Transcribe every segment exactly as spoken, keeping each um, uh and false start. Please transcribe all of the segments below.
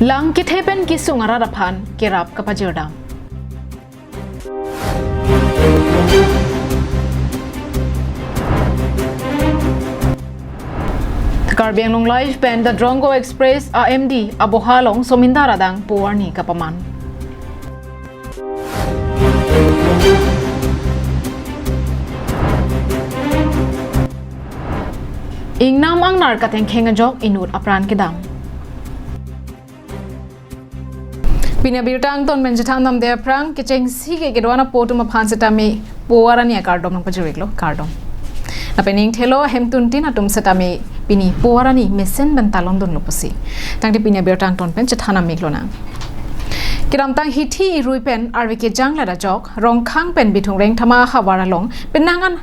Lang kethe pen kesung arat aphan kerap kapajirdam. Karbi Anglong Live pen The Drongo Express a M D aboha along somindar adang po arni kapaman. Ingnam angnar katengkheng ajok inut apran kedam. Pini abirta angton pen chethan damde aphrang, kechengsi ke kedo-an apo atum aphan setame po arni akardom nangpajir-iklo, kardom. Lapen ingthelo ahemtun tin atum setame pini po arni mesen pen talon dunlo pusi tangte pini abirta angton pen chethan amik lonang. Kedamtang hithi irui pen arve kejang ladak ajok Rongkhang pen Bithung Rengthama ahavar along penang an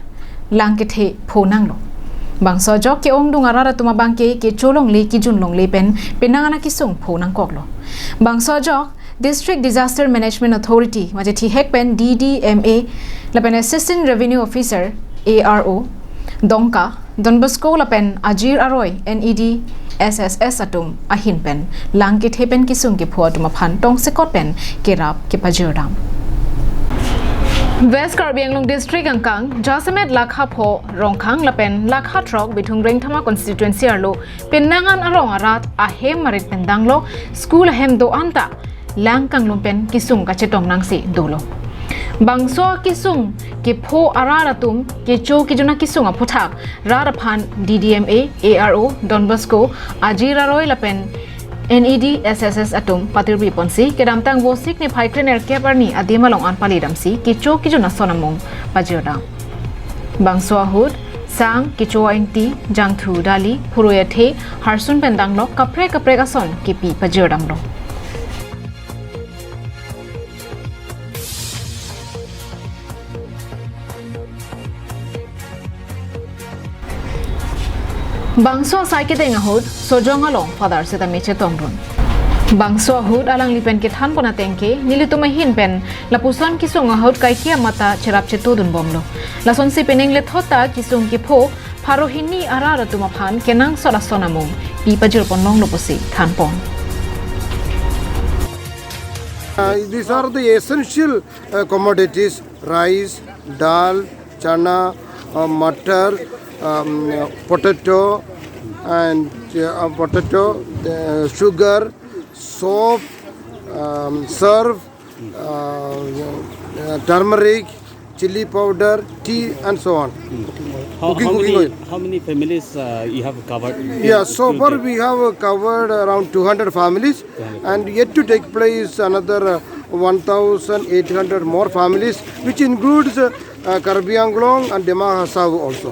lang kethe pho nanglo. Bangso ajok ke-ongdung arat atum abangke kecho longle kejun longle pen penang an akesung pho nangkoklo. Bangso ajok District Disaster Management Authority, maje thihek pen D D M A lapen Assistant Revenue Officer, A R O, Dongka, Don Bosco lapen Ajir Aroi, N E D S S S atum ahin pen lang kethe pen kesung kepho atum aphan tongsekot pen kerap kepajirdam. West Karbi Anglong District angkang jasemet lakha pho Rongkhang lapen lakha throk Bithung Rengthama constituency arlo penang an arong arat ahem arit pen danglo, school ahem do-an ta lang kanglum pen kesung kachetong nangsi dolo. Bangso kesung kepho arat atum kecho kejun akesung aphuthak rat aphan D D M A, A R O, Don Bosco, Ajir Aroi lapen N E D S S S atum patirpi ponsi kedamtang Vosik niphai krenerkep arni adim along an palidamsi kecho kejun ason amung pajirdam. Bangso ahut sang, kecho a-ingti, jangthu dali, phurui athe, harsun pen danglok kaprek kaprek ason kepi pajirdamlo. Bangso asai kedeng ahut Sojong along Father setame chetongdun. Bangso ahut alangli pen kethan pon atengke nelitum ahin pen lapuson kesung ahut kaike amata cherap chetodun bomlo. Lasonsi penang lethot ta kesung kepho pharo hini arat atum aphan kenangsot ason amung pi pajir pon longlo pusi than pon. Uh, these are the essential, uh, commodities: rice, dal, chana, uh, matar, um, potato, and, uh, potato, uh, sugar, soap, um, surf, uh, uh, turmeric, chili powder, tea, and so on. How, Cooking, how cooking many, oil. How many families, uh, you have covered? Yeah, so far we have, uh, covered around two hundred families, and yet to take place another, uh, one thousand eight hundred more families, which includes, uh, uh, Karbi Anglong and Dima Hasao also,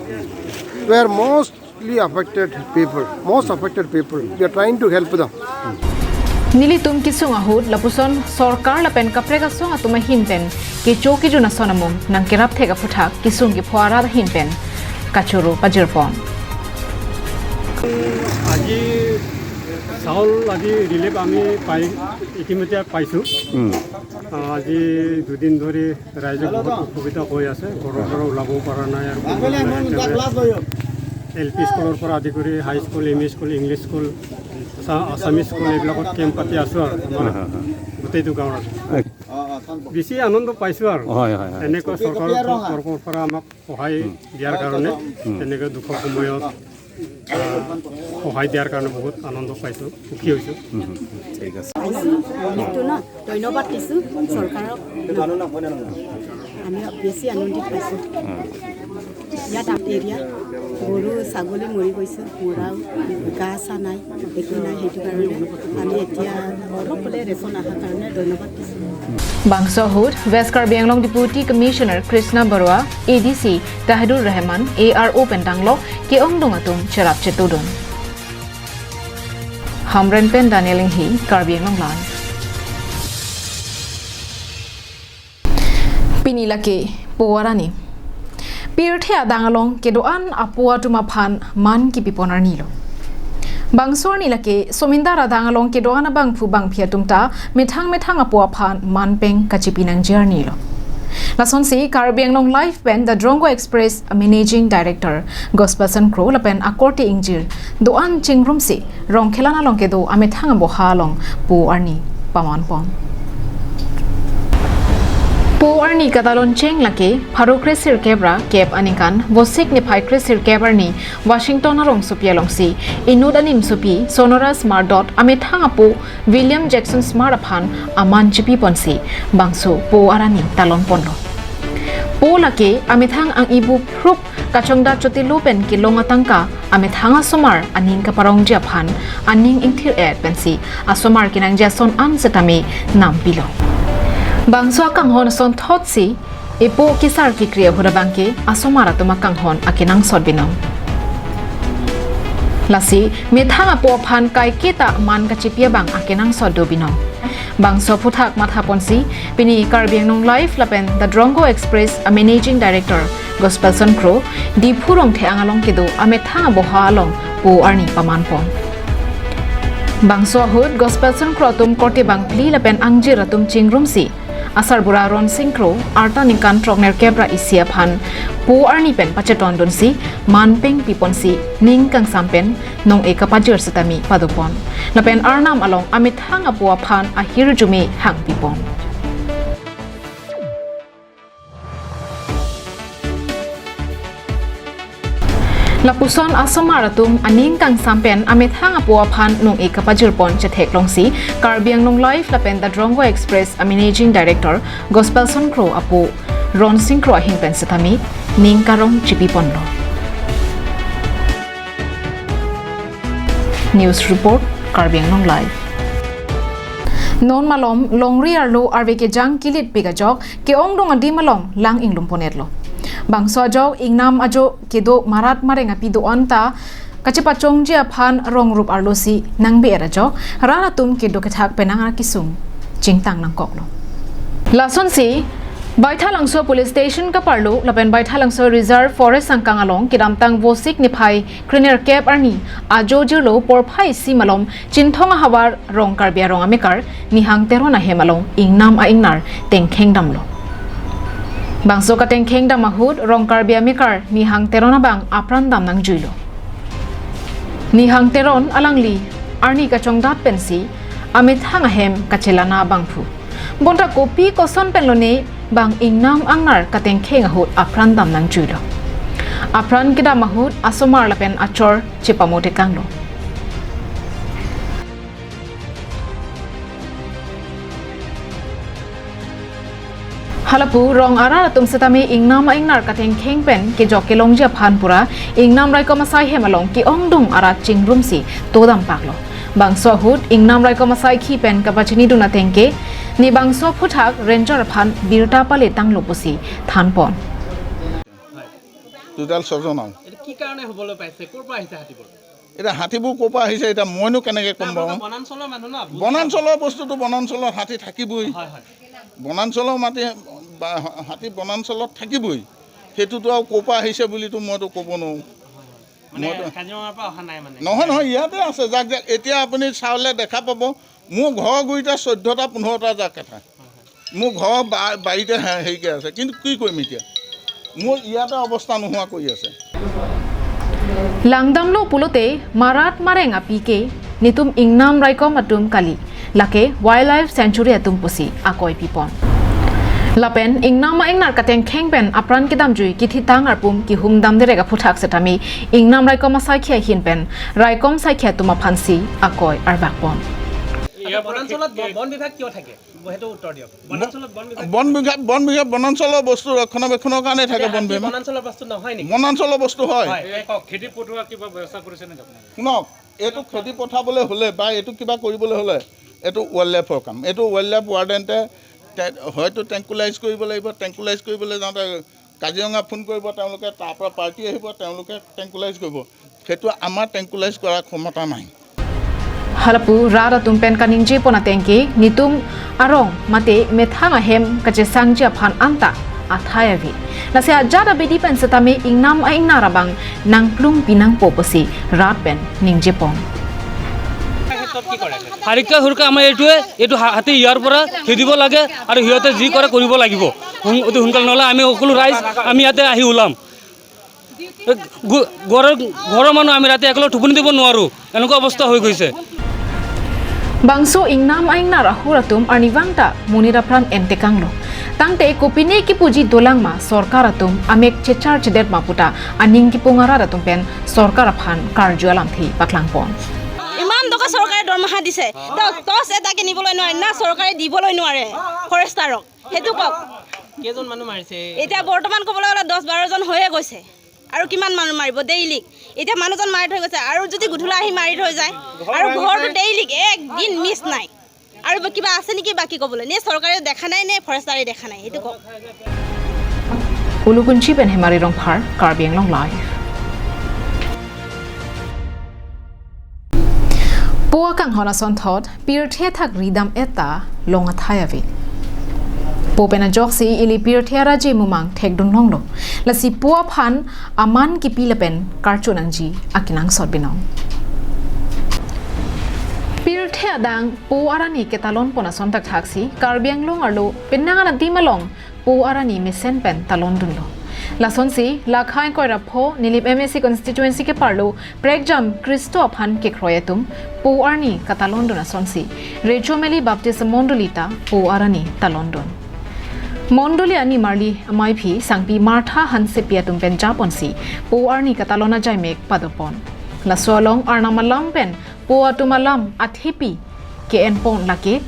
where mostly affected people, most affected people. We are trying to help them. Nelitum kesung ahut lapuson sorkar lapen kaprek asong atum ahin pen kecho kejun ason amung nangkerap thek aphuthak kesung kepho arat ahin pen kachoro pajir pon. আজি চাউল আদি ৰিলিফ আমি পাই, ইতিমধ্যে পাইছোঁ। উম। আহ, আজি দুদিন ধৰি ৰাইজে বহুত অসুবিধা হৈ আছে, ঘৰৰ পৰা ওলাব পৰা নাই আৰু কোনো নাই। একেবাৰে এল পি স্কুলৰ পৰা আদি কৰি high school, M E school, English school, আছা-, আছামিজ স্কুল, এইবিলাকত কেম্প পাতি আছোঁ আৰু আমাৰ হা, হা, হা। গোটেইটো গাঁৱৰ। হয়। বেছি আনন্দ পাইছোঁ আৰু। হয়, হয়, হয়। এনেকুৱা চৰকাৰৰ তৰফৰ পৰা আমাক সহায় উম। দিয়াৰ কাৰণে, উম। তেনেকৈ দুখৰ সময়ত, আহ, সহায় দিয়াৰ কাৰণে বহুত আনন্দ পাইছোঁ, সুখী হৈছোঁ। উম, উম। ঠিক আছে। পাইছোঁ, বিলিংটো ন, ধন্যবাদ দিছোঁ চৰকাৰক। আমি বেছি আনন্দিত পাইছোঁ। উম। ইয়াত আম এৰিয়া, গৰু, ছাগলী মৰি গৈছে, মৰাও, গা চা নাই, একো নাই, সেইটো কাৰণে আমি এতিয়া অলপ হ'লে ৰেচন অহাৰ কাৰণে ধন্যবাদ দিছোঁ। Bangso ahut West Karbi Anglong Deputy Commissioner Krishna Barua, A D C Tahidul Rahman, A R O pen danglok ke-ongdung atum cherap chetodun. Hamren pen Daniel Inghi, Karbi Anglong Live. Pini lake po arni. Pirthe adang along kedo-an apo atum aphan man kipi pon arnilo. Bangso arni lake somindar adang along kedo-an abangphu bangphi atum ta methang methang apo aphan man pen kachipi nangji arnilo. Lasonsi Karbi Anglong Live pen The Drongo Express Managing Director Gospelson Kro lapen akorte ingjir do-an chingrumsi Rongkhelan along kedo amethang aboha along po arni pamanpon. Po arni katalon cheng lake pharo kresirkep ra kep aningkan Vosik niphai kresirkep arni Washington arongsopi alongsi inut animsopi Sonoras Mardot amethang apo William Jackson Smart aphan aman chipiponsi bangso po arni talonponlo. Po lake amethang ang-ibu phrup kachongdat chotilo pen kelong atangka amethang asomar aning kaparongji aphan aning ingthir-et pensi asomar kenangji ason an setame nampilo. Bangso akanghon asonthotsi epo kesar kekri ahut abangke asomar atum akanghon akenangsot binong. Lasi methang apo aphan kaiketa man kachipi abang akenangsot do binong. Bangso aphuthak mathaponsi pini Karbi Anglong Live lapen The Drongo Express a Managing Director Gospelson Kro Diphu Rongtheng along kedo amethang aboha along po arni pamanpon. Bangso ahut Gospelson Kro atum korte bangphli lapen angjir atum chingrumsi asarbura Ronsing Kro arta ningkan throknerkep ra isi aphan po arni pen pachetondunsi man pengpiponsi ning kangsam pen nong-e kapajir setame padopon. Lapen Arnam along amethang apo aphan ahirjume hangpipon. Lapuson asomar atum aning kangsam pen amethang apo aphan nong-e kapajirpon chetheklongsi Karbi Anglong Live lapen The Drongo Express a Managing Director Gospelson Kro apo Ronsing Kro ahin pen setame ning karong chipiponlo. News report, Karbi Anglong Live. Non malom longri arlo arve kejang kilitpik ajok ke-ongdung adim along lang inglumponetlo. Bangso ajok ingnam ajo kedo marat mareng api do-an ta kachepachongji aphan rongrup arlosi nangbe-et ajok rat atum kedo kethak penang akesung chingtang nangkoklo. Lasonsi Baithalangso Police Station kaparlo lapen Baithalangso Reserve Forest angkang along kedamtang Vosik niphai krenerkep arni ajo jirlo porphai isi malom Chinthong ahavar Rong Karbi arong amekar Nihang Teron ahem along ingnam a-ingnar tengkheng damlo. Bangso katengkheng dam ahut Rong Karbi amekar Nihang Teron abang apran dam nangjuilo. Nihang Teron alangli arni kachongdat pensi amethang ahem kachelana abangphu. Bonta kopi koson penlone bang ingnam angnar katengkheng ahut apran dam nangjuilo. Apran kedam ahut asomar lapen achor chepamotekanglo. Halapu rong arat atum setame ingnam a-ingnar katengkheng pen kejok kelongji aphan pura ingnam raikom asai hem along ke-ongdung arat chingrumsi todam paklo. Bangso ahut ingnam raikom asai khi pen kapachinidun atengke ne bangso aphuthak ranger aphan birta paletanglo pusi thanpon. Total ছজন আৰু। এইটো কি কাৰণে হ'বলৈ পাইছে? ক'ৰ পৰা আহিছে হাতীবোৰ? এতিয়া হাতীবোৰ ক'ৰ পৰা আহিছে, এতিয়া মইনো কেনেকৈ ক'ম আপোনালোকে বাৰু? বনাঞ্চলৰ মানুহ ন? বুজি বনাঞ্চলৰ বস্তুটো বনাঞ্চলৰ, হাতী থাকিবই। হয়, হয়। বনাঞ্চলৰ মাটি বা হাতী বনাঞ্চলত থাকিবই। সেইটোতো আৰু ক'ৰ পৰা আহিছে বুলিতো মইতো ক'ব নোৱাৰোঁ। মানে মইতো কাজিৰঙাৰ পৰা অহা নাই মানে? নহয় নহয়, ইয়াতে আছে। যাক যাক এতিয়া আপুনি চালে দেখা পাব, মোৰ ঘৰৰ গুৰিতে চৈধ্যটা পোন্ধৰটা জাক কথা। মোৰ ঘৰৰ বা- বাৰীতে হে- হেৰিকে আছে, কিন্তু কি কৰিম এতিয়া? মোৰ ইয়াতে অৱস্থা নোহোৱা কৰি আছে। Langdamlo pulote marat mareng api ke netum ingnam raikom atum kali, lake wildlife sanctuary atum pusi akoi pipon. Lapen ingnam a-ingnar katengkheng pen apran kedamjui kithitang arpum kihum dam direk aphuthak setame ingnam raikom asai khi ahin pen raikom asai khi atum aphansi akoi arvakpon. আচ্ছা, বনাঞ্চলত ব- বন বিভাগ কিয় থাকে? সেইটো উত্তৰ দিয়ক। বনাঞ্চলত বন বিভাগ বন বিভাগ বন বিভাগ বনাঞ্চলৰ বস্তু ৰক্ষণাবেক্ষণৰ কাৰণে থাকে এতিয়া বন হাতী বিভাগ। বনাঞ্চলৰ বস্তু নহয় নেকি? বনাঞ্চলৰ বস্তু হয়। হয়, এই কওক। খেদি পঠোৱা কিবা ব্যৱস্থা কৰিছে নেকি আপুনি? শুনক, এইটো খেদি পঠাবলৈ হ'লে বা এইটো কিবা কৰিবলৈ হ'লে এইটো ৱাইল্ড লাইফৰ কাম। এইটো ৱাইল্ড লাইফ ৱাৰ্ডেণ্টে তে- হয়তো ট্ৰেংকুলাইজ কৰিব লাগিব। ট্ৰেংকুলাইজ কৰিবলৈ যাওঁতে কাজিৰঙা ফোন কৰিব তেওঁলোকে, তাৰ পৰা পাৰ্টি আহিব, তেওঁলোকে ট্ৰেংকুলাইজ কৰিব। সেইটো আমাৰ ট্ৰেংকুলাইজ কৰাৰ ক্ষমতা নাই। Halapu rat atum pen kaningjepon atengke netum arong mate methang ahem kachesangji aphan anta athai ave. Lasi ajat abidi pen setame ingnam a-ingnar abang nangplung pinangpo pusi rat pen ningjepon. হাৰিকা হুৰিকা আমাৰ এইটোৱে, এইটো হা-, হাতী ইয়াৰ পৰা খেদিব লাগে আৰু সিহঁতে যি কৰে কৰিব লাগিব। সোন-, অতি সোনকালে, নহ'লে আমি সকলো ৰাইজ আমি ইয়াতে আহি ওলাম। এ, গো-, ঘৰৰ, ঘৰৰ মানুহ আমি ৰাতি একলগে টোপনি দিব নোৱাৰো, এনেকুৱা অৱস্থা হৈ গৈছে। Bangso ingnam a-ingnar ahur atum arnivang ta monit apran entekanglo. Tangte kopine kipuji dolang ma, sorkar atum amek chechar chedet ma puta aning kipung arat atum pen sorkar aphan karju alamthe paklangpon. ইমান টকা চৰকাৰে দৰমহা দিছে, ত-, টৰ্চ এটা কিনিবলৈ নোৱাৰে, না চৰকাৰে দিবলৈ নোৱাৰে ফৰেষ্টাৰক, সেইটো কওক। কেইজন মানুহ মাৰিছে? এতিয়া বৰ্তমান ক'বলৈ গ'লে দহ বাৰজন হৈয়ে গৈছে, আৰু কিমান মানুহ মাৰিব ডেইলি? এতিয়া মানুহজন মাৰি থৈ গৈছে, আৰু যদি গধূলা আহি মাৰি থৈ যায়, আৰু ঘৰটো ডেইলি একদিন মিছ নাই। আৰু কিবা আছে নেকি বাকী ক'বলৈ? নে চৰকাৰে দেখা নাই, নে ফৰেষ্টাৰে দেখা নাই, সেইটো কওক। Ulukunchi pen Hemari Rongphar, Karbi Anglong Live. Po akanghon asonthot pirthe athak ridam-et ta long athai ave. Po pen ajoksi ili pirthe araje mumang thekdun longlo. Lasi po aphan aman kipi lapen karcho nangji akenangsot binong. Pirthe adang po arani ketalon pon ason thakthaksi Karbi Anglong arlo penang adim along po arani mesen pen talondunlo. Lasonsi, Lakha ingkoi ra pho Nilip M A C constituency keparlo prekjam Khristo aphan kekroi atum po arni katalondun asonsi, Rechomeli Baptist Mondoli ta po arani talondun. Mondoli animarli amaiphi sangpi Martha Hansepi atum pen japonsi po arni katalon ajaimek padopon. Laso along Arnam alam pen po atum alam athepi ke-enpon lake,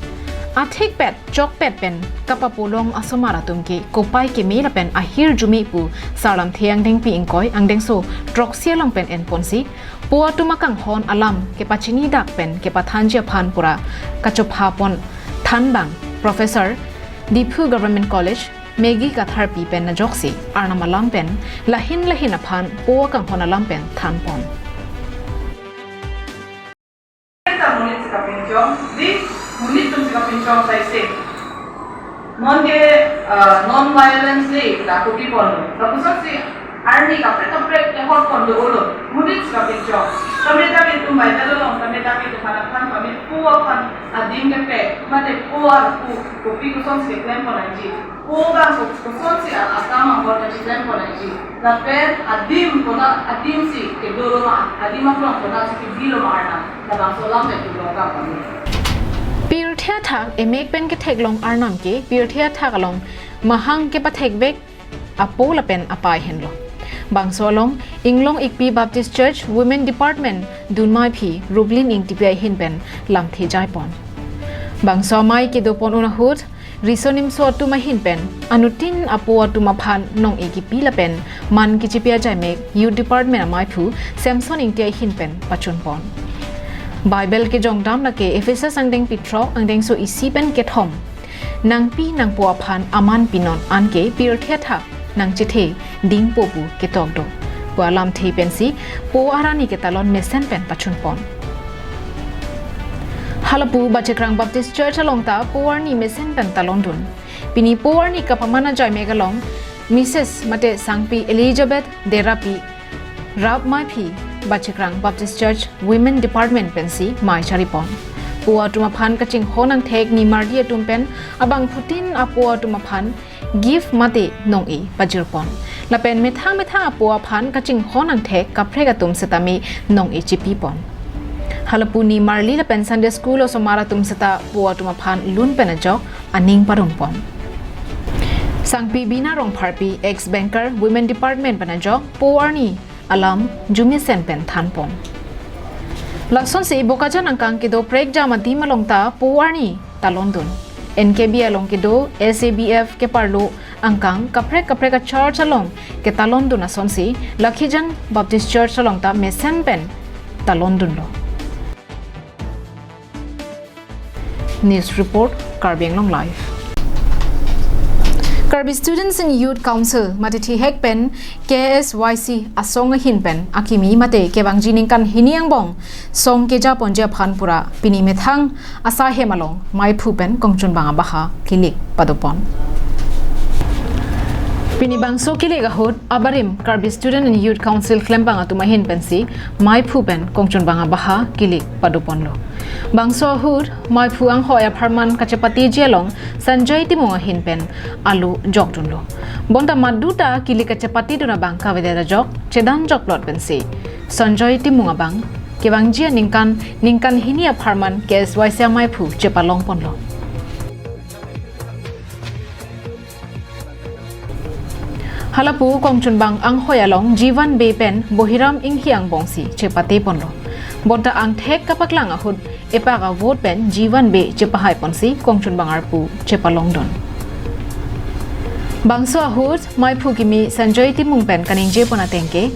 athekpet chokpet pen kapapolong asomar atum ke kopai keme lapen ahirjume pu Sarlamthe angdengpi ingkoi angdengso throksi along pen enponsi, po atum akanghon alam kepachinidak pen kepathanji aphan pura kachophapon thanbang Professor, Diphu Government College, Maggie Katharpi pen ajoksi Arnam alam pen lahin lahin aphan po akanghon alam pen thanpon. Kita monit si kapinchong, di monit atum si kapinchong saise. Non ke, ah, non-violence day ta kopipon. Lapuson si arni kaprek kaprek ehorpon do-olo, monit si kapinchong. Tame tame itum Bible along, tame tame itum aphan aphan, tame po aphan adim kepek, mate po arpu kopi koson si keklempon nangji. Po abang ko-, kosonsi a-, akam angbong kachiklempon nangji. Lapen adim kona, adim si kedolo ma, adim aklong kona si kedilo ma Arnam, labangso alam pen tulong kapon. Pirthe athak emek pen ketheklong Arnam ke pirthe athak along mahang kepathekvek apo lapen apei henlo. Bangso along Inglong Ikpi Baptist Church Women Department dunmaiphi Rublin Ingtipi ahin pen lamthe jaipon. Bangso amei kedopon un ahut, riso nimso atum ahin pen anuttin apo atum aphan nong-e kipi lapen man kechipi ajaimek Youth Department amaiphu Samson Ingti ahin pen pachunpon. Bible kejongdam lake Ephesus angdengpi throk angdengso isi pen kethom. Nangpi nangpo aphan aman pinon anke pirthe athak nangchethe dingpo pu ketok do pu alamthe pensi po arani ketalon mesen pen pachunpon. Halapu Bachikrang Baptist Church along ta po arni mesen pen talondun. Pini po arni kapaman ajaimek along Missus mate Sangpi Elizabeth Derapi rap maiphi Bachikrang Baptist Church Women Department pensi mei charipon. Po atum aphan kachinghon angthek nimarli atum pen abangphutin apo atum aphan gift mate nong-e pajirpon. Lapen methang methang apo aphan kachinghon angthek kaprek atum setame nong-e chipipon. Halapu nimarli lapen Sunday School osomar atum seta po atum aphan lun pen ajok aning parongpon. Sangpi Bina Rongpharpi, ex-banker, Women Department pen ajok po arni alam jumisen pen thanpon. Lasonsi Bokajan angkang kedo prekjam adim along ta po arni talondun. N K B along kedo S A B F keparlo angkang kaprek kaprek a-church along ketalondun asonsi Lakhijan Baptist Church along ta mesen pen talondunlo. News report, Karbi Anglong Live. Karbi Students and Youth Council, mate thihek pen K S Y C asong ahin pen akimi mate kevangji ningkan hini angbong song kejaponji aphan pura pini methang asai hem along maiphu pen kongchunbang abaha kilik padopon. Pini bangso kilik ahut abarim Karbi Student and Youth Council klembang atum ahin pensi maiphu pen kongchunbang abaha kilik padoponlo. Bangso ahut maiphu anghoi apharman kachepatiji along Sanjoy Timung ahin pen alo jokdunlo. Bonta maduta kilik kachepatidun abang kavedet ajok chedanjokplot pensi Sanjoy Timung abang kevangji aningkan ningkan hini apharman K S Y C amaiphu chepalongponlo. Halapu kongchunbang anghoi along Jivan Bey pen Bohiram Inghi angbongsi chepateponlo. Bonta angthek kapaklang ahut epak avote pen Jivan Bey chepahaiponsi kongchunbang arpu chepalongdun. Bangso ahut maiphu kimi Sanjoy Timung pen kaningjepon atengke,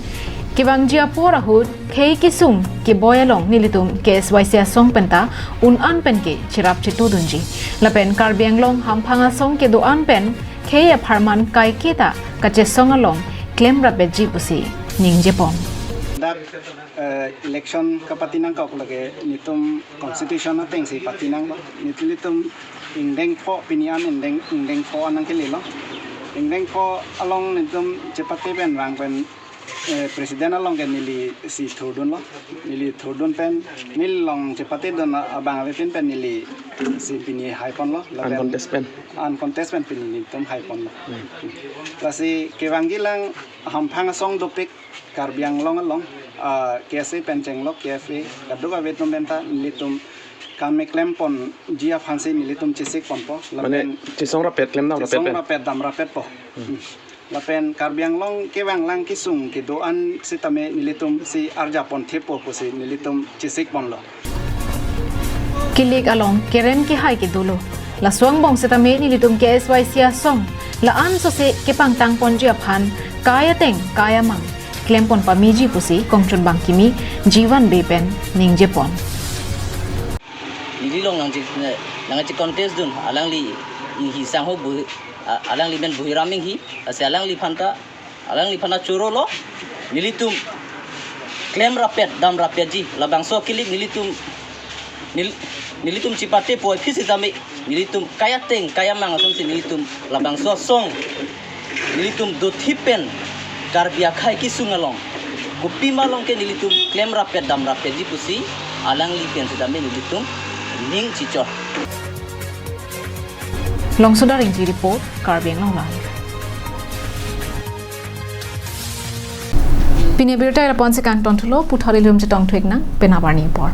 kevangji apor ahut khei kesung keboi along nelitum K S Y C asong penta un-an penke cherap chetudunji. Lapen Karbi Anglong hamphang asong kedo-an pen khei apharman kaiketa kachesong along klemrapetji pusi ningjepon. Dak, eh, election kapati nangkok lake nelitum constitution atengsi pati nanglo. Nelitum ingdeng pho pini an ingdeng, ingdeng pho an nangkelelo. Ingdeng pho along nelitum chepate pen vang pen, eh, president along ke nelisi thurdunlo. Neli thurdun pen neli along chepatedun abang avepin pen nelisi pini haiponlo. Lapen uncontest pen. Uncontest pen pini nelitum haiponlo. Hmm. Lasi kevangji lang hamphang asong dopik Karbi Anglong along, ah, K S A pen chenglok K F A kadokave atum penta nelitum kam keklemponji aphansi nelitum chesikponpo. Mane lapen chesong rapet, klem dam rapet pen? Chesong rapet, dam rapetpo. Hmm. Hmm. Lapen Karbi Anglong kevang lang kesung kedo-an sitame nelitumsi arjapon thepo pusi nelitum chesikponlo. Kilik along kerem kehai kedolo. Laso angbong sitame nelitum K S Y C asong la-an sose kepangtangponji aphan kai ateng kai amang klempon pameji pusi kongchunbang kimi Jivan Bey pen ningjepon. Neli along nangche, nangche contest dun, alangli Inghi sangho Bohi-, a-, alangli men Bohiram Inghi, lasi alangliphan ta, alangliphan ta chorolo, nelitum klemrapet, damrapetji, labangso kilik nelitum, nel-, nelitum chepatepo aphi sitame, nelitum kai ateng kai amang asonsi nelitum labangso asong, nelitum dothip pen Karbi akhei kesung along, kopima along ke nelitum klemrapet damrapetji pusi alangli pen sitame nelitum ning chichor. Longsodar Ingti report, Karbi Anglong Live. Pini abirta ira ponsi kangtonthulo, puthot ilitum chetongthu-iknang, penap arni apor.